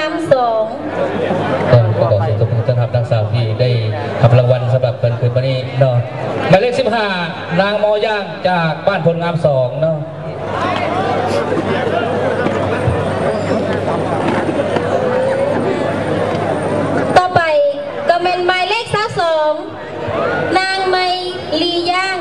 ງາມສອງ. ເອີ ກໍຂໍເຊີນຊົມຕ້ອນຮັບນາງສາວທີ່ໄດ້ຮັບລາງວັນສຳລັບເພິ່ນຄືນມື້ນີ້ເນາະ. ໝາຍເລກສິບຫ້າ ນາງມໍຢ່າງ ຈາກບ້ານໂພນງາມສອງເນາະ. ຕໍ່ໄປກໍແມ່ນໝາຍເລກຊາວສອງ ນາງໄມລີຢ່າງ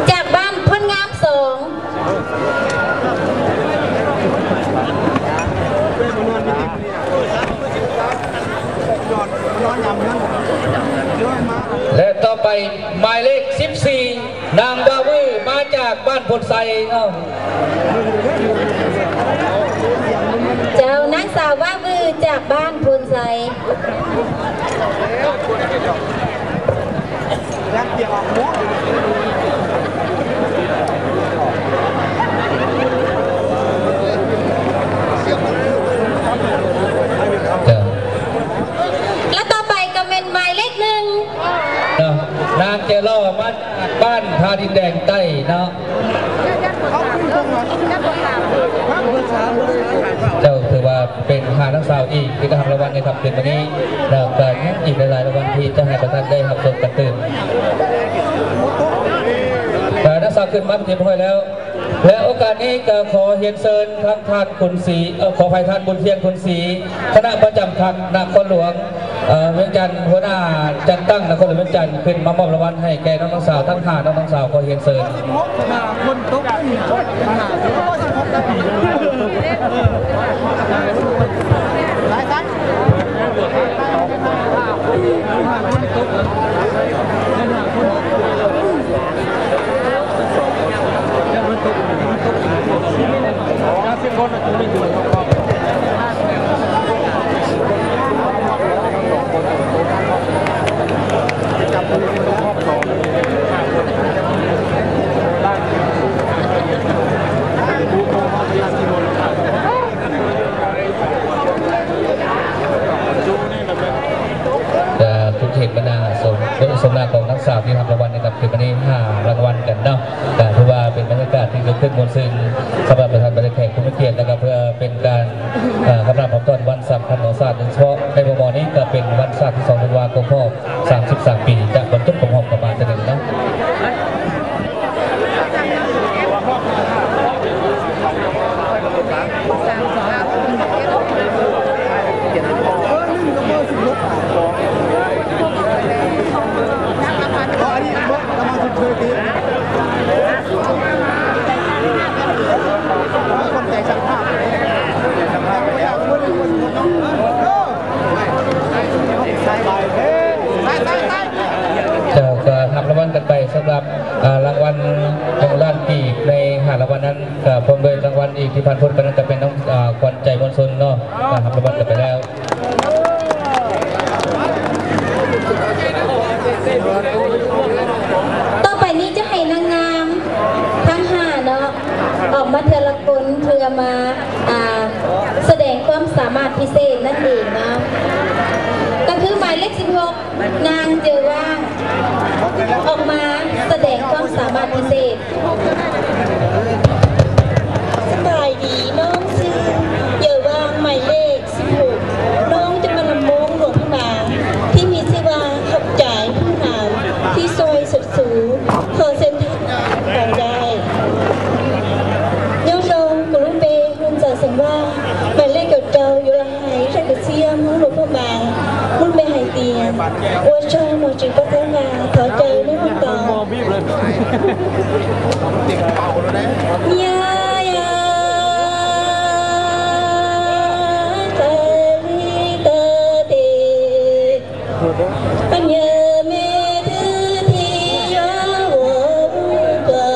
ຈາກບ້ານໂພນງາມສອງ. ແລະຕໍ່ໄປໝາຍເລກສິບສີ່ ນາງວາວື ມາຈາກບ້ານໂພນໄຊເນາະ. ເຈົ້າ ນາງສາວວາວືຈາກບ້ານໂພນໄຊ. ແລະຕໍ່ໄປກໍແມ່ນໝາຍເລກໜຶ່ງ ເນາະ ນາງແຈລໍມາຈາກບ້ານທ່າດິນແດງໃຕ້ເນາະ. ເຈົ້າ ຖືວ່າເປັນຫ້ານາງສາວອີກທີ່ໄດ້ຮັບລາງວັນໃນຄ່ຳຄືນມື້ນີ້ ແລ້ວກໍຍັງອີກຫຼາຍໆລາງວັນທີ່ຈະໃຫ້ພວກທ່ານໄດ້ຮັບຊົມກັນຕື່ມ. ເອີ ນາງສາວຂຶ້ນມາເປັນທີ່ຮຽບຮ້ອຍແລ້ວ ແລະໂອກາດນີ້ກໍຂໍຮຽນເຊີນທາງທ່ານຂຸນສີ ເອີ ຂໍອະໄພ ທ່ານບຸນທຽງຂຸນສີ ຄະນະປະຈຳພັກນະຄອນຫຼວງ ເອີ ວຽງຈັນ ຫົວໜ້າຈັດຕັ້ງນະຄອນຫຼວງວຽງຈັນ ຂຶ້ນມາມອບລາງວັນໃຫ້ແກ່ນ້ອງໆສາວທັງຫ້ານ້ອງໆສາວ. ຂໍຮຽນເຊີນ. ຈະຖືກເຫັນບັນດາສົມ ສົມໜ້າຂອງທັງສາມທີ່ຮັບລາງວັນໃນຄ່ຳຄືນມື້ນີ້ຫ້າລາງວັນກັນເນາະ. ກໍຖືວ່າເປັນບັນຍາກາດທີ່ເກີດຂຶ້ນມ່ວນຊື່ນສຳລັບປະທານບັນດາແຂກຜູ້ມີກຽດ ແລ້ວກໍເພື່ອເປັນການ ເອີ ຄຳນັບຮອບຕ້ອນວັນສຳຄັນຂອງຊາດ ໂດຍສະເພາະໃນມໍ່ໆນີ້ກໍເປັນວັນຊາດທີສອງທັນວາ ຄົບຮອບສາມສິບສາມປີ ຈາກວັນຈົບກອງຮອບຂອງມາເທື່ອໜຶ່ງເນາະ. ເຈົ້າ ກໍຮັບລາງວັນກັນໄປສຳລັບ ອາ ລາງວັນໜຶ່ງລ້ານກີບໃນຫ້າລາງວັນນັ້ນ ກໍພ້ອມດ້ວຍລາງວັນອີກທີ່ຜ່ານພົ້ນໄປນັ້ນ ກໍເປັນນ້ອງ ອາ ຂວັນໃຈມວນຊົນເນາະ ກໍຮັບລາງວັນກັນໄປແລ້ວ. ຕໍ່ໄປນີ້ຈະໃຫ້ນາງງາມທັງຫ້າເນາະ ອອກມາເທື່ອລະຄົນ ເພື່ອມາ ອາ ສະແດງຄວາມສາມາດພິເສດນັ້ນເອງເນາະ ກໍຄືໝາຍເລກສິບຫົກ ນາງເຈີຫວ່າງ ອອກມາສະແດງຄວາມສາມາດພິເສດ. ສະບາຍດີ, ນ້ອງຊື່ເຈີຫວ່າງ ໝາຍເລກສິບຫົກ. ນ້ອງຈະມາລຳວົງຫຼວງພະບາງທີ່ມີຊື່ວ່າ ຂອບໃຈຜູ້ນຳທີ່ຊ່ວຍຊຸກຊູ ຂໍເຊີນທ່ານໄປໄດ້. ຍອດລອງກຸລຸເປ ຮຸນຈາສັງວາ ໝາຍເລກເກົ້າເຈົ້າ ຢູ່ລະ ໄຮ ໄທກະຊຽມ ເມືອງຫຼວງພະບາງ ບຸນແມ່ໄຫຕຽງ ອວຍຊົນໜໍ່ຈືປະເທດລາວ ຂໍໃຈໃນມື້ເກົ່າ ຍາ ຍາ ຕາລີຕາເຕ ຍາເມ ທຶທິຍາ ໂວ ອຸປາ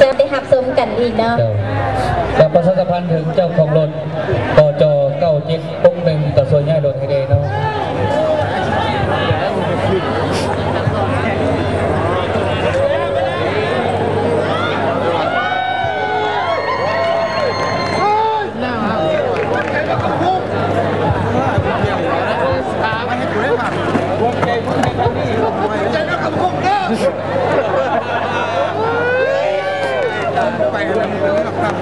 ຈະໄດ້ຮັບຊົມກັນອີກເນາະ. ເຈົ້າ ແລະ ປະຊາສຳພັນເຖິງເຈົ້າຂອງລົດ ກຈ ເກົ້າເຈັດຫົກໜຶ່ງ ກະຊວນຍ້າຍລົດໃຫ້ແດ່ເນາະ. ໄປຫັ້ນນະ ມີໂທລະທັດ.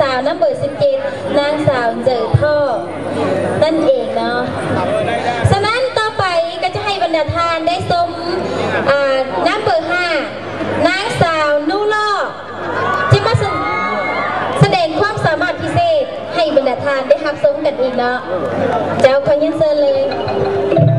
ສາວນຳເບີສິບເຈັດ ນາງສາວເຈີທໍ່ນັ້ນເອງເນາະ. ສະນັ້ນຕໍ່ໄປກໍຈະໃຫ້ບັນດາທ່ານໄດ້ຊົມ ອ່າ ນຳເບີຫ້າ ນາງສາວນູລໍ ຈະມາສະ ສະແດງຄວາມສາມາດພິເສດໃຫ້ບັນດາທ່ານໄດ້ຮັບຊົມກັນອີກເນາະ. ເຈົ້າ ຂໍຮຽນເຊີນເລີຍ.